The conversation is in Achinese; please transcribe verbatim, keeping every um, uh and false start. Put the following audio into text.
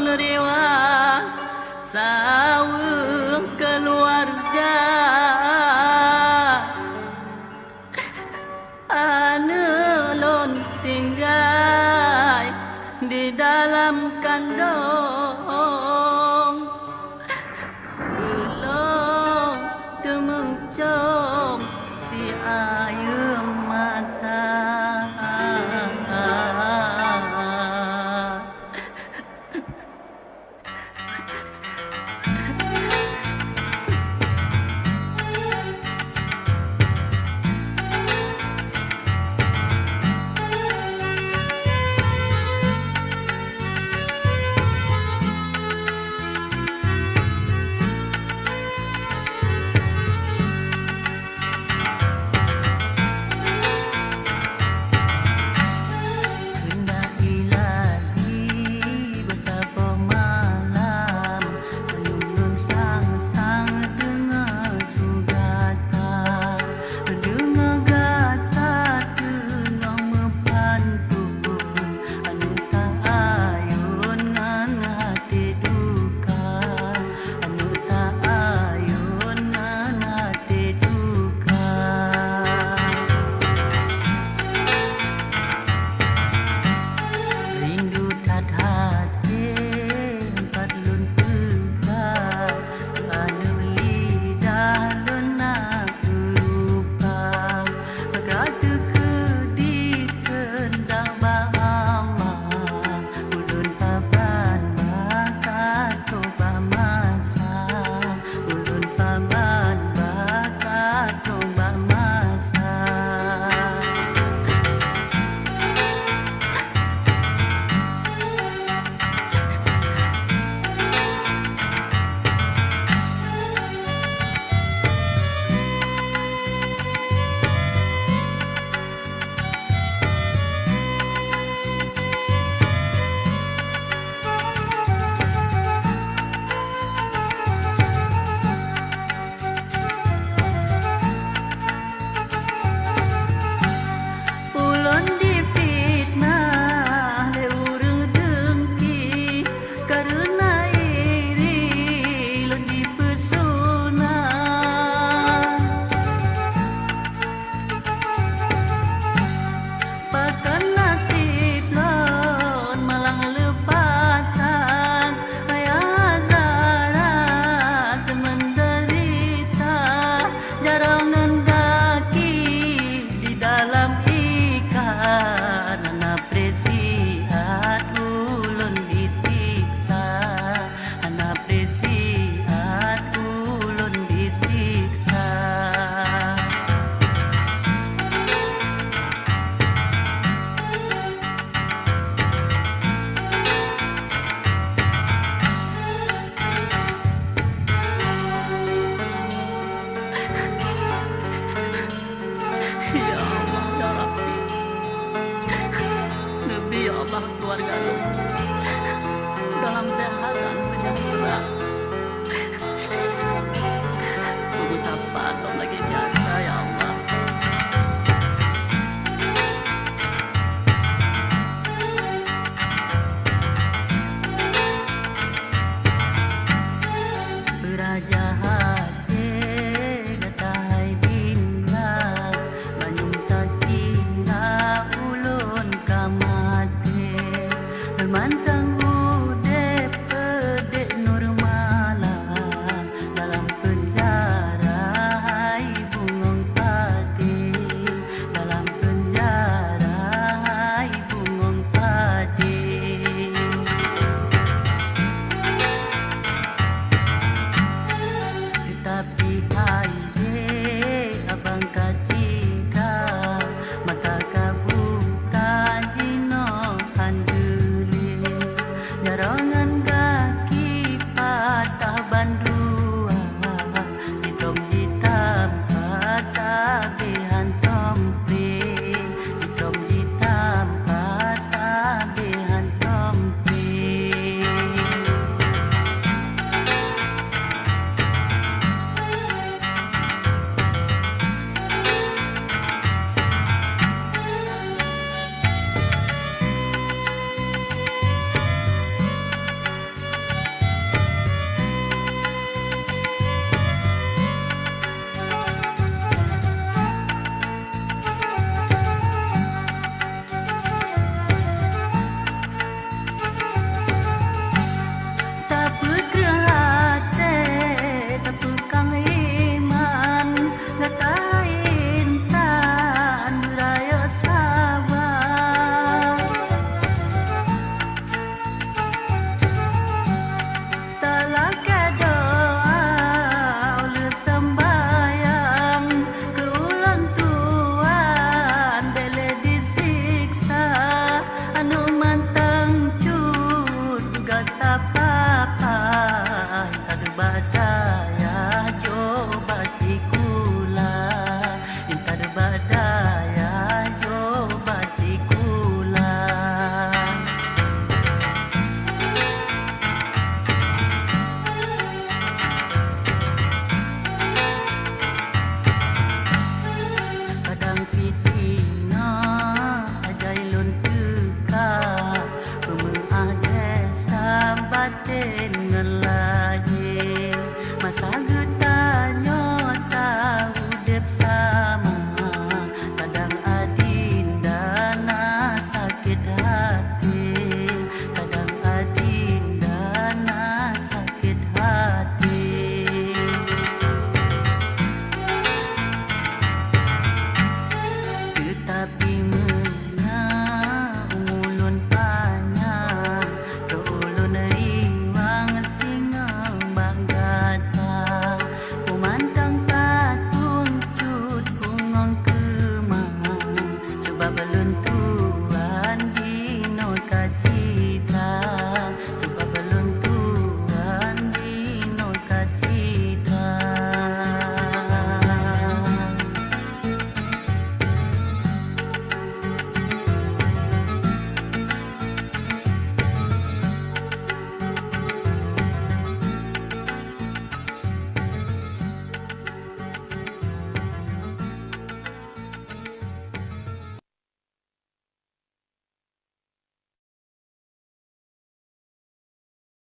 riwah saweueng keuluwarga. Aneuk lôn tinggai di dalam kandong, beulom teumeucom si ayeue mata. Keundak Ilahi beusaboh malam, meunyoe lôn sang-sang deungoe su gata, deungoe gata teungoh meupantun, aneuk ta ayôn ngon até duka. Aneuk ta ayôn ngon até duka. Rindu that até pat lôn teuka, aneuk lidah lôn na lupa. Ka teukeudi keundak bak Allah, ulôn paban bak ka trok bak masa, ulôn paban bak ka trok bak masa. Ulôn difitnah lé ureuëng dengki, kareuna iri lôn dipeusuna. Pakon naseb lôn malang leupatan, ayah Zahra teumeudeurita, jaroe ngon gaki di dalam ikat. Hana preh siat ulôn disiksa. Hana preh siat ulôn disiksa. Ya Allah, ya Rabbi, neubi ya Allah keluarga lôn dalam sehat dan sejahtera. Beusapa lom lagée biasa, ya Allah. Beuraja até gata hai Dinda, manyum takira ulôn ka maté. Mantong udeb peudeh Nurmala, dalam peunjara hai bungong padé, dalam peunjara hai bungong padé. Teutapi hai lé abang ka cika, mata ka buka jinoe han geulée. Jaroe